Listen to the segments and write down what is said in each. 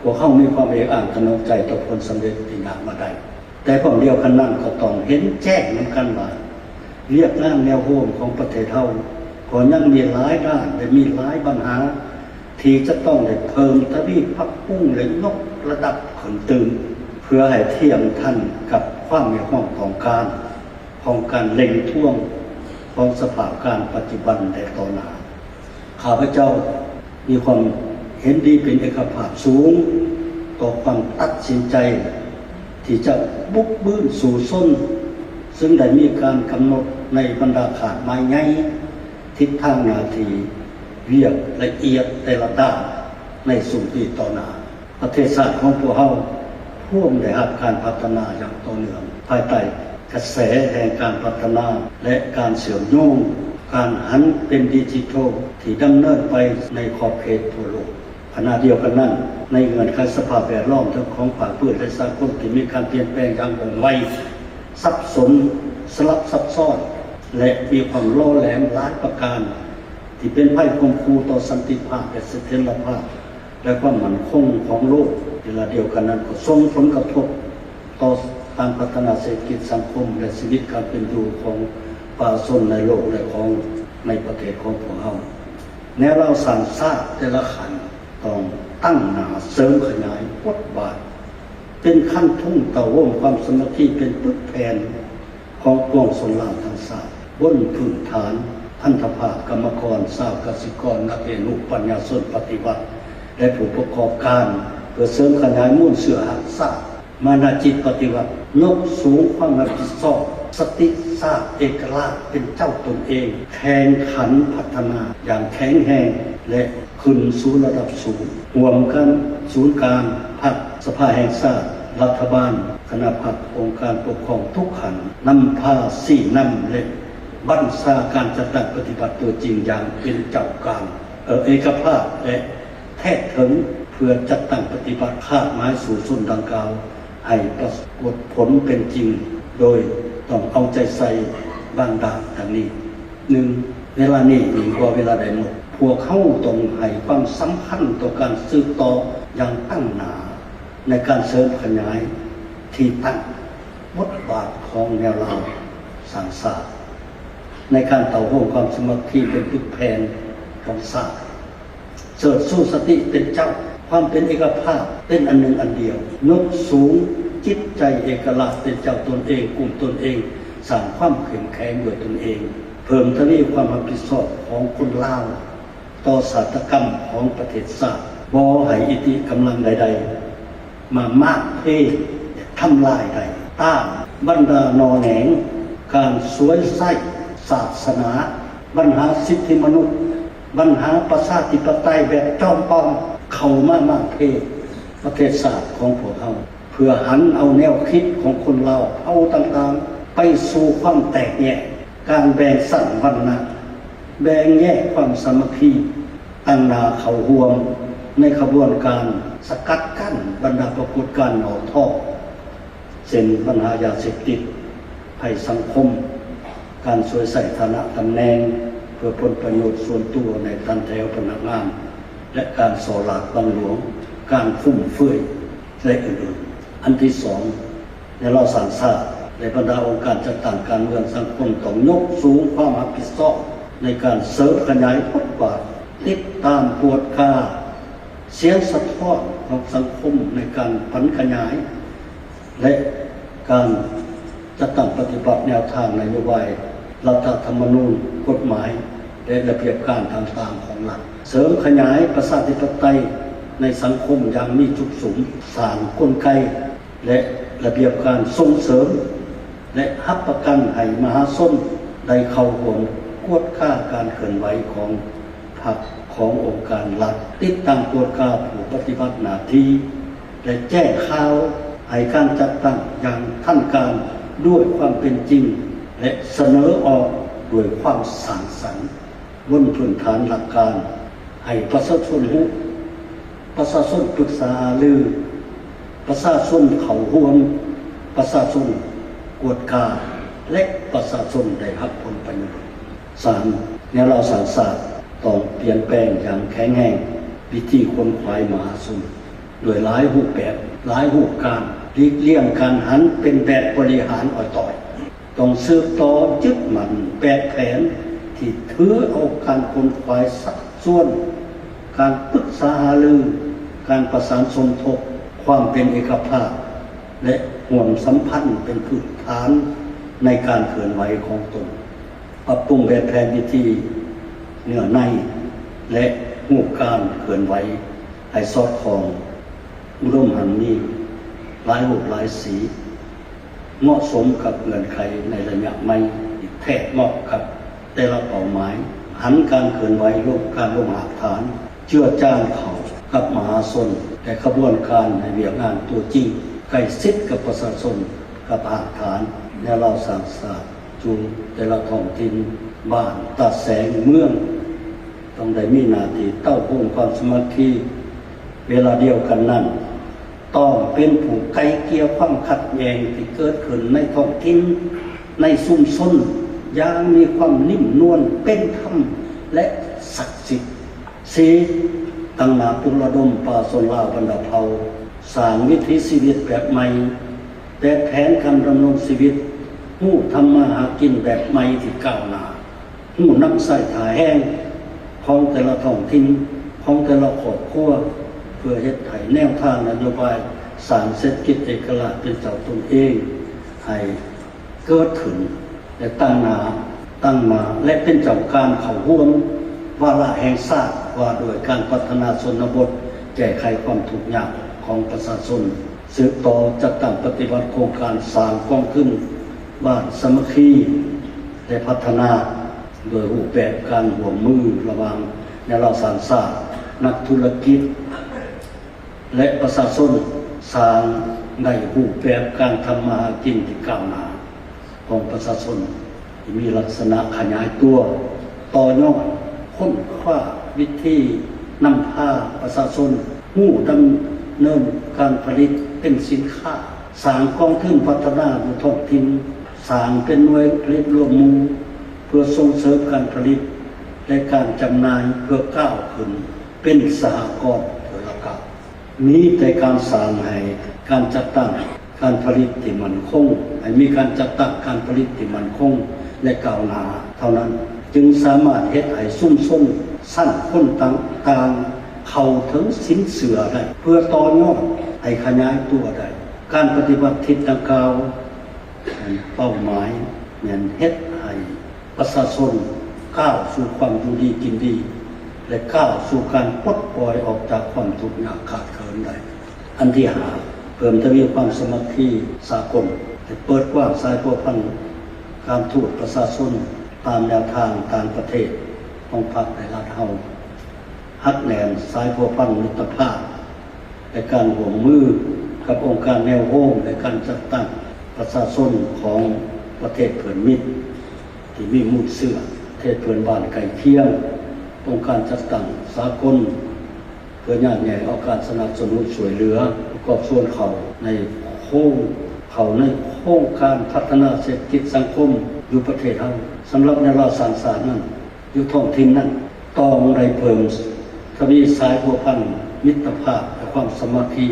ວກເຮົາມີຄວາມເອກອ້າງຂະໜອງໃຈຕໍ່ຜົນສຳເລັດທີ່ຍາກມາໄດ້, ແຕ່ພ້ອມດຽວກັນນັ້ນກໍຕ້ອງເຫັນແຈ້ງນຳກັນວ່າ ວຽກງານແນວໂນ້ມຂອງປະເທດເຮົາກໍຍັງມີຫຼາຍດ້ານ ແລະ ມີຫຼາຍບັນຫາ ທີ່ຈະຕ້ອງໄດ້ເພີ່ມທະວີປັບປຸງ ແລະ ຍົກລະດັບຂຶ້ນຕື່ມ ເພື່ອໃຫ້ທຽມທັນກັບຄວາມຮຽກຮ້ອງຕ້ອງການຂອງການເລັ່ງທວງຂອງສະພາບການປັດຈຸບັນ ແລະ ຕໍ່ໜ້າ. ຂ້າພະເຈົ້າມີຄວາມເຫັນດີເປັນເອກະພາບສູງຕໍ່ຄວາມຕັດສິນໃຈທີ່ຈະບຸກບືນສູ້ຊົນ, ຊຶ່ງໄດ້ມີການກຳນົດໃນບັນດາຄາດໝາຍໃຫຍ່, ທິດທາງໜ້າທີ່, ວຽກລະອຽດແຕ່ລະດ້ານໃນຊຸມປີຕໍ່ໜ້າ. ປະເທດຊາດຂອງພວກເຮົາພວມໄດ້ຮັບການພັດທະນາຢ່າງຕໍ່ເນື່ອງ ພາຍໃຕ້ກະແສແຫ່ງການພັດທະນາ ແລະ ການເຊື່ອມໂຍງ, ການຫັນເປັນດິຈິທັນທີ່ດຳເນີນໄປໃນຂອບເຂດທົ່ວໂລກ. ຂະນະດຽວກັນນັ້ນ, ໃນເງື່ອນໄຂສະພາບແວດລ້ອມທັງຂອງພາກພື້ນ ແລະ ສາກົນທີ່ມີການປ່ຽນແປງຢ່າງວ່ອງໄວ, ສັບສົນ, ສະຫຼັບຊັບຊ້ອນ ແລະ ມີຄວາມຫຼໍ່ແຫຼມຫຼາຍປະການ ທີ່ເປັນໄພຂົ່ມຂູ່ຕໍ່ສັນຕິພາບ ແລະ ສະຖຽນລະພາບ ແລະ ຄວາມໝັ້ນຄົງຂອງໂລກ, ເວລາດຽວກັນນັ້ນກໍສົ່ງຜົນກະທົບຕໍ່ການພັດທະນາເສດຖະກິດສັງຄົມ ແລະ ຊີວິດການເປັນຢູ່ຂອງປະຊາຊົນໃນໂລກ ແລະ ຂອງໃນປະເທດຂອງພວກເຮົາ. ແນວລາວສ້າງຊາດແຕ່ລະຂັ້ນຕ້ອງຕັ້ງໜ້າເສີມຂະຫຍາຍບົດບາດ ເປັນຄັນທຸງເຕົ້າໂຮມຄວາມສາມັກຄີ ເປັນປຶກແຜ່ນຂອງປວງຊົນລາວທັງຊາດ ບົນພື້ນຖານພັນທະພາບກຳມະກອນ, ຊາວກະສິກອນ, ນັກຮຽນຮູ້, ປັນຍາຊົນປະຕິວັດ ແລະ ຜູ້ປະກອບການ ເພື່ອເສີມຂະຫຍາຍມູນເຊື້ອຮັກຊາດ, ມານະຈິດປະຕິວັດ, ຍົກສູງຄວາມຮັບຜິດຊອບ, ສະຕິຊາດເອກະລາດເປັນເຈົ້າຕົນເອງ, ແຂ່ງຂັນພັດທະນາຢ່າງແຂງແຮງ ແລະ ຂຶ້ນສູ່ລະດັບສູງ, ຮ່ວມກັນສູນກາງພັກ, ສະພາແຫ່ງຊາດ, ລັດຖະບານ, ຄະນະພັກ, ອົງການປົກຄອງທຸກຂັ້ນ ນຳພາຊີ້ນຳ ແລະ ບັນຊາການຈັດຕັ້ງປະຕິບັດຕົວຈິງຢ່າງເປັນເຈົ້າກາງ, ເອກະພາບ ແລະ ແທກເຖິງ ເພື່ອຈັດຕັ້ງປະຕິບັດຄາດໝາຍສູ້ຊົນດັ່ງກ່າວໃຫ້ປາກົດຜົນເປັນຈິງ ໂດຍຕ້ອງເອົາໃຈໃສ່ບາງດ້ານດັ່ງນີ້. ໜຶ່ງ, ເວລານີ້ຍິ່ງກວ່າເວລາໃດໝົດ, ພວກເຮົາຕ້ອງໃຫ້ຄວາມສຳຄັນຕໍ່ການສືບຕໍ່ຢ່າງຕັ້ງໜ້າໃນການເສີມຂະຫຍາຍທີ່ຕັ້ງບົດບາດຂອງແນວລາວສ້າງຊາດ ໃນການເຕົ້າໂຮມຄວາມສາມັກຄີເປັນປຶກແຜ່ນຂອງຊາດ, ເຊີດຊູສະຕິເປັນເຈົ້າ, ຄວາມເປັນເອກະພາບເປັນອັນໜຶ່ງອັນດຽວ, ຍົກສູງຈິດໃຈເອກະລາດເປັນເຈົ້າຕົນເອງ, ກຸມຕົນເອງ, ສ້າງຄວາມເຂັ້ມແຂງດ້ວຍຕົນເອງ, ເພີ່ມທະວີຄວາມຮັບຜິດຊອບຂອງຄົນລາວ ຕໍ່ຊາຕາກຳຂອງປະເທດຊາດ, ບໍ່ໃຫ້ອິດທິກຳລັງໃດໆມາມ້າງເພ ແລະ ທຳລາຍໄດ້. ຕ້ານບັນດາໜໍ່ແໜງການສວຍໃຊ້ສາສະໜາ, ບັນຫາສິດທິມະນຸດ, ບັນຫາປະຊາທິປະໄຕແບບຈອມປອມເຂົ້າມາມ້າງເພປະເທດຊາດຂອງພວກເຮົາ. ເພື່ອຫັນເອົາແນວຄິດຂອງຄົນລາວເຜົ່າຕ່າງໆ ໄປສູ່ຄວາມແຕກແຍກ, ການແບ່ງຊັ້ນວັນນະ, ແບ່ງແຍກຄວາມສາມັກຄີ, ຕັ້ງໜ້າເຂົ້າຮ່ວມໃນຂະບວນການສະກັດກັ້ນບັນດາປາກົດການຫຍໍ້ທໍ້ ເຊັ່ນ ບັນຫາຢາເສບຕິດ, ໄພສັງຄົມ, ການສວຍໃຊ້ຖານະຕຳແໜ່ງເພື່ອຜົນປະໂຫຍດສ່ວນຕົວໃນຖັນແຖວພະນັກງານ ແລະ ການສໍ້ລາດບັງຫຼວງ, ການຟຸມເຟືອຍ ແລະ ອື່ນໆ. ອັນທີສອງ, ແນວລາວສ້າງຊາດ ແລະ ບັນດາອົງການຈັດຕັ້ງການເມືອງສັງຄົມ ຕ້ອງຍົກສູງຄວາມຮັບຜິດຊອບໃນການເສີມຂະຫຍາຍບົດບາດ, ຕິດຕາມກວດກາສຽງສະທ້ອນຂອງສັງຄົມໃນການຜັນຂະຫຍາຍ ແລະ ການຈັດຕັ້ງປະຕິບັດແນວທາງນະໂຍບາຍ, ລັດຖະທຳມະນູນ, ກົດໝາຍ ແລະ ລະບຽບການຕ່າງໆຂອງລັດ, ເສີມຂະຫຍາຍປະຊາທິປະໄຕໃນສັງຄົມຢ່າງມີຈຸດສຸມ, ສ້າງກົນໄກ ແລະ ລະບຽບການສົ່ງເສີມ ແລະ ຮັບປະກັນໃຫ້ມະຫາຊົນໄດ້ເຂົ້າຮ່ວມກວດກາການເຄື່ອນໄຫວຂອງພັກ, ຂອງອົງການລັດ, ຕິດຕາມກວດກາຜູ້ປະຕິບັດໜ້າທີ່ ແລະ ແຈ້ງຂ່າວໃຫ້ການຈັດຕັ້ງຢ່າງທັນການດ້ວຍຄວາມເປັນຈິງ ແລະ ສະເໜີອອກດ້ວຍຄວາມສ້າງສັນ ບົນພື້ນຖານຫຼັກການໃຫ້ປະຊາຊົນຮູ້, ປະຊາຊົນປຶກສາຫາລື, ປະຊາຊົນເຂົ້າຮ່ວມ, ປະຊາຊົນກວດກາ ແລະ ປະຊາຊົນໄດ້ຮັບຜົນປະໂຫຍດ. ສາມ, ແນວລາວສ້າງຊາດຕ້ອງປ່ຽນແປງຢ່າງແຂງແຮງວິທີຂົນຂວາຍມະຫາຊົນ. ດ້ວຍຫຼາຍຮູບແບບ, ຫຼາຍຮູບການ, ຫຼີກລ່ຽງການຫັນເປັນແບບບໍລິຫານອອຍຕ້ອຍ. ຕ້ອງສືບຕໍ່ຍຶດໝັ້ນແບບແຜນທີ່ຖືເອົາການຂົນຂວາຍຊັກຊວນ, ການປຶກສາຫາລື, ການປະສານສົມທົບ, ຄວາມເປັນເອກະພາບ ແລະ ຮ່ວມສຳພັນເປັນພື້ນຖານໃນການເຄື່ອນໄຫວຂອງຕົນ. ປັບປຸງແບບແຜນວິທີ, ເນື້ອໃນ ແລະ ຮູບການເຄື່ອນໄຫວໃຫ້ສອດຄ່ອງອຸດົມຫັນມີ, ຫຼາຍຮູບຫຼາຍສີ, ເໝາະສົມກັບເງື່ອນໄຂໃນໄລຍະໃໝ່, ແທດເໝາະກັບແຕ່ລະເປົ້າໝາຍ, ຫັນການເຄື່ອນໄຫວລົງ, ການລົງຮາກຖານ, ເຈືອຈາງເຂົ້າກັບມະຫາຊົນ ແລະ ຂະບວນການໃຫ້ວຽກງານຕົວຈິງ, ໃກ້ຊິດກັບປະຊາຊົນ, ກັບຮາກຖານແນວລາວສ້າງຊາດ ຢູ່ແຕ່ລະທ້ອງຖິ່ນ, ບ້ານ, ຕາແສງ, ເມືອງ ຕ້ອງໄດ້ມີໜ້າທີ່ເຕົ້າໂຮມຄວາມສາມັກຄີ. ເວລາດຽວກັນນັ້ນ, ຕ້ອງເປັນຜູ້ໄກ່ເກ່ຍຄວາມຂັດແຍ່ງທີ່ເກີດຂຶ້ນໃນທ້ອງຖິ່ນ, ໃນຊຸມຊົນ ຢ່າງມີຄວາມນຸ່ມນວນ, ເປັນທຳ ແລະ ສັກສິດ. ສີ່, ຕັ້ງໜ້າປຸກລະດົມປະຊາຊົນລາວບັນດາເຜົ່າ ສ້າງວິຖີຊີວິດແບບໃໝ່, ແບບແຜນການດຳລົງຊີວິດ, ຮູ້ທຳມາຫາກິນແບບໃໝ່ທີ່ກ້າວໜ້າ, ຮູ້ນຳໃຊ້ທ່າແຮງຂອງແຕ່ລະທ້ອງຖິ່ນ, ຂອງແຕ່ລະຄອບຄົວ, ເພື່ອເຮັດໃຫ້ແນວທາງນະໂຍບາຍສ້າງເສດຖະກິດເອກະລາດເປັນເຈົ້າຕົນເອງໃຫ້ເກີດຂຶ້ນ ແລະ ຕັ້ງໜ້າ, ຕັ້ງໜ້າ ແລະ ເປັນເຈົ້າການເຂົ້າຮ່ວມວາລະແຫ່ງຊາດວ່າດ້ວຍການພັດທະນາຊົນນະບົດ, ແກ້ໄຂຄວາມທຸກຍາກຂອງປະຊາຊົນ. ສືບຕໍ່ຈັດຕັ້ງປະຕິບັດໂຄງການສ້າງກອງທຶນບ້ານສາມັກຄີ ແລະ ພັດທະນາ ໂດຍຮູບແບບການຮ່ວມມືລະຫວ່າງແນວລາວສ້າງຊາດ, ນັກທຸລະກິດ ແລະ ປະຊາຊົນ, ສ້າງໄດ້ຮູບແບບການທຳມາຫາກິນທີ່ກ້າວໜ້າຂອງປະຊາຊົນ ທີ່ມີລັກສະນະຂະຫຍາຍຕົວ, ຕໍ່ຍອດ, ຄົ້ນຄວ້າວິທີນຳພາປະຊາຊົນຮູ້ດຳເນີນການຜະລິດເປັນສິນຄ້າ, ສ້າງກອງທຶນພັດທະນາຢູ່ທ້ອງຖິ່ນ, ສ້າງເປັນໜ່ວຍຜະລິດລວມໝູ່ເພື່ອສົ່ງເສີມການຜະລິດ ແລະ ການຈຳໜ່າຍ ເພື່ອກ້າວຂຶ້ນເປັນສະຫະກອນເທື່ອລະກ້າວ. ມີແຕ່ການສ້າງໃຫ້ການຈັດຕັ້ງການຜະລິດທີ່ໝັ້ນຄົງ, ໃຫ້ມີການຈັດຕັ້ງການຜະລິດທີ່ໝັ້ນຄົງ ແລະ ກ້າວໜ້າເທົ່ານັ້ນ ຈຶ່ງສາມາດເຮັດໃຫ້ຊຸມຊົນຊັ້ນຄົນຕ່າງໆເຂົ້າເຖິງສິນເຊື່ອໄດ້ ເພື່ອຕໍ່ຍອດໃຫ້ຂະຫຍາຍຕົວໄດ້. ການປະຕິບັດທິດດັ່ງກ່າວ ເປົ້າໝາຍແມ່ນເຮັດໃຫ້ປະຊາຊົນກ້າວສູ່ຄວາມຢູ່ດີກິນດີ ແລະ ກ້າວສູ່ການປົດປ່ອຍອອກຈາກຄວາມທຸກຍາກຂາດເຂີນໄດ້. ອັນທີຫ້າ, ເພີ່ມທະວີຄວາມສາມັກຄີສາກົນ ແລະ ເປີດກວ້າງສາຍພົວພັນການທູດປະຊາຊົນຕາມແນວທາງຕ່າງປະເທດຂອງພັກ ແລະ ລັດເຮົາ. ຮັດແໜ້ນສາຍພົວພັນມິດຕະພາບ ແລະ ການຮ່ວມມືກັບອົງການແນວໂຮມ ແລະ ການຈັດຕັ້ງປະຊາຊົນຂອງປະເທດເພື່ອນມິດທີ່ມີມູນເຊື້ອ, ປະເທດເພື່ອນບ້ານໃກ້ຄຽງ, ອົງການຈັດຕັ້ງສາກົນ ເພື່ອຍາດແຍ່ເອົາການສະໜັບສະໜູນຊ່ວຍເຫຼືອ ປະກອບສ່ວນເຂົ້າໃນໂຄງ, ເຂົ້າໃນໂຄງການພັດທະນາເສດຖະກິດສັງຄົມຢູ່ປະເທດເຮົາ. ສຳລັບແນວລາວສ້າງຊາດນັ້ນ ຢູ່ທ້ອງຖິ່ນນັ້ນ ຕ້ອງໄດ້ເພີ່ມທະວີສາຍພົວພັນມິດຕະພາບ ແລະ ຄວາມສາມັກຄີ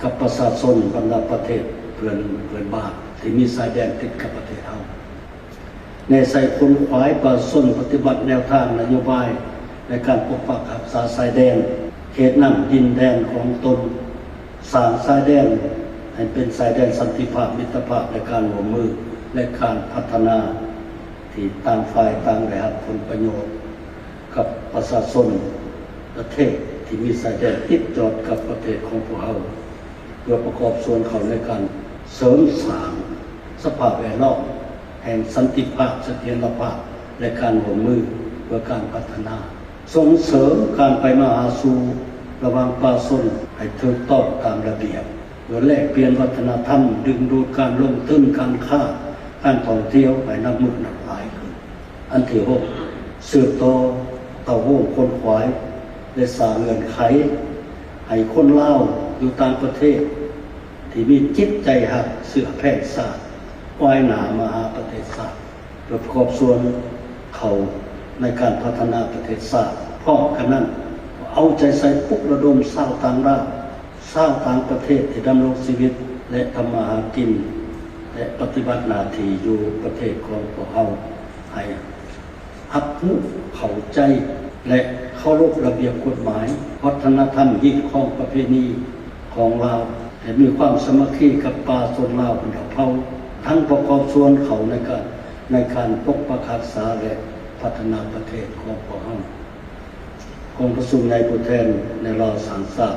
ກັບປະຊາຊົນບັນດາປະເທດເພື່ອນ, ເພື່ອນບ້ານທີ່ມີຊາຍແດນຕິດກັບປະເທດເຮົາ. ແນໃສ່ຂົນຂວາຍປະຊາຊົນປະຕິບັດແນວທາງນະໂຍບາຍໃນການປົກປັກຮັກສາຊາຍແດນ, ເຂດນ້ຳດິນແດນຂອງຕົນ, ສ້າງຊາຍແດນໃຫ້ເປັນຊາຍແດນສັນຕິພາບ, ມິດຕະພາບ ແລະ ການຮ່ວມມື ແລະ ການພັດທະນາ ທີ່ຕ່າງຝ່າຍຕ່າງໄດ້ຮັບຜົນປະໂຫຍດກັບປະຊາຊົນປະເທດທີ່ມີຊາຍແດນຕິດຈອດກັບປະເທດຂອງພວກເຮົາ ເພື່ອປະກອບສ່ວນເຂົ້າໃນການເສີມສ້າງສະພາບແວດລ້ອມແຫ່ງສັນຕິພາບ, ສະຖຽນລະພາບ ແລະ ການຮ່ວມມືເພື່ອການພັດທະນາ. ສົ່ງເສີມການໄປມາຫາສູ່ລະຫວ່າງປະຊາຊົນໃຫ້ຖືກຕ້ອງຕາມລະບຽບ ເພື່ອແລກປ່ຽນວັດທະນະທຳ, ດຶງດູດການລົງທຶນ, ການຄ້າ, ການທ່ອງທ່ຽວໃຫ້ນັບມື້ນັບຫຼາຍຂຶ້ນ. ອັນທີຫົກ, ສືບຕໍ່ເຕົ້າໂຮມຂົນຂວາຍ ແລະ ສ້າງເງື່ອນໄຂໃຫ້ຄົນລາວຢູ່ຕ່າງປະເທດທີ່ມີຈິດໃຈຮັກເຊື້ອແພງຊາດ ອອຍໜ້າມາຫາປະເທດຊາດ ເພື່ອປະກອບສ່ວນເຂົ້າໃນການພັດທະນາປະເທດຊາດ. ພ້ອມກັນນັ້ນ, ເອົາໃຈໃສ່ປຸກລະດົມຊາວຕ່າງດ້າວ ຊາວຕ່າງປະເທດທີ່ດຳລົງຊີວິດ ແລະ ທຳມາຫາກິນ ແລະ ປະຕິບັດໜ້າທີ່ຢູ່ປະເທດຂອງພວກເຮົາ ໃຫ້ຮັບຮູ້ເຂົ້າໃຈ ແລະ ເຄົາລົບລະບຽບກົດໝາຍ, ວັດທະນະທຳ, ຮີດຄອງປະເພນີຂອງລາວ, ໃຫ້ມີຄວາມສາມັກຄີກັບປະຊາຊົນລາວບັນດາເຜົ່າ, ທັງປະກອບສ່ວນເຂົ້າໃນການ, ໃນການປົກປັກຮັກສາ ແລະ ພັດທະນາປະເທດຂອງພວກເຮົາ. ກອງປະຊຸມໃຫຍ່ຜູ້ແທນແນວລາວສ້າງຊາດ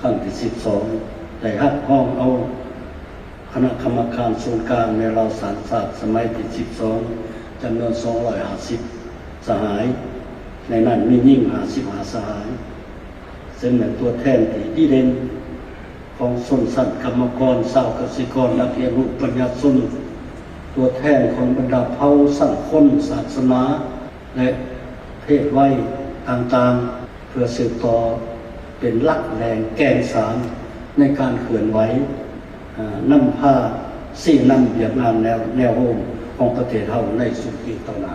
ຄັ້ງທີສິບສອງ ໄດ້ຮັບຮອງເອົາຄະນະກຳມະການສູນກາງແນວລາວສ້າງຊາດສະໄໝທີສິບສອງ ຈຳນວນສອງຮ້ອຍຫ້າສິບສະຫາຍ, ໃນນັ້ນມີຍິງຫ້າສິບຫ້າສະຫາຍ, ເຊິ່ງແມ່ນຕົວແທນທີ່ດີເດັ່ນຂອງຊົນຊັ້ນກຳມະກອນ, ຊາວກະສິກອນ, ນັກຮຽນຮູ້ປັນຍາຊົນ, ຕົວແທນຂອງບັນດາເຜົ່າ, ສັງຄົມ, ສາສະໜາ ແລະ ເພດໄວຕ່າງໆ ເພື່ອສືບຕໍ່ເປັນຫຼັກແຫຼ່ງແກ່ນສານໃນການເຄື່ອນໄຫວ, ນຳພາຊີ້ນຳວຽກງານແນວ, ແນວໂຮມຂອງປະເທດເຮົາໃນຊຸມປີຕໍ່ໜ້າ.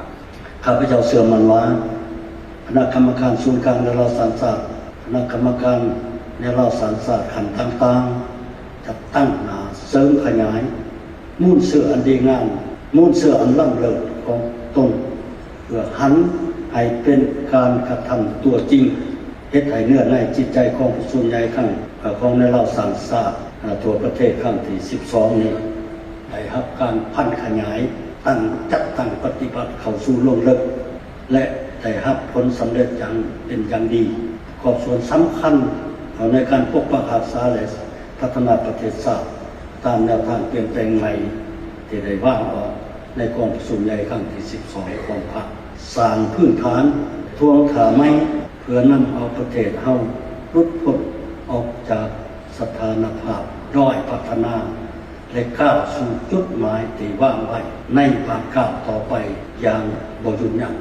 ຂ້າພະເຈົ້າເຊື່ອໝັ້ນວ່າ ຄະນະກຳມະການສູນກາງແນວລາວສ້າງຊາດ, ຄະນະກຳມະການແນວລາວສ້າງຊາດຂັ້ນຕ່າງໆ ຈະຕັ້ງໜ້າເສີມຂະຫຍາຍ ມູນເຊື້ອອັນດີງາມ, ມູນເຊື້ອອັນລ້ຳເລີດຂອງຕົນ ເພື່ອຫັນໃຫ້ເປັນການກະທຳຕົວຈິງ, ເຮັດໃຫ້ເນື້ອໃນຈິດໃຈກອງປະຊຸມໃຫຍ່ຄັ້ງ ຂອງແນວລາວສ້າງຊາດທົ່ວປະເທດຄັ້ງທີສິບສອງນີ້ ໄດ້ຮັບການຜັນຂະຫຍາຍ, ຕັ້ງ, ຈັດຕັ້ງປະຕິບັດເຂົ້າສູ່ລົງເລິກ ແລະ ໄດ້ຮັບຜົນສຳເລັດຢ່າງເປັນຢ່າງດີ, ປະກອບສ່ວນສຳຄັນເຂົ້າໃນການປົກປັກຮັກສາ ແລະ ພັດທະນາປະເທດຊາດ ຕາມແນວທາງປ່ຽນແປງໃໝ່ທີ່ໄດ້ວາງອອກໃນກອງປະຊຸມໃຫຍ່ຄັ້ງທີສິບສອງຂອງພັກ, ສ້າງພື້ນຖານທວງທ່າໃໝ່ ເພື່ອນຳເອົາປະເທດເຮົາຫຼຸດພົ້ນອອກຈາກສະຖານະພາບດ້ອຍພັດທະນາ ແລະ ກ້າວສູ່ຈຸດໝາຍທີ່ວາງໄວ້ໃນບາດກ້າວຕໍ່ໄປຢ່າງບໍ່ຢຸດຢັ້ງ.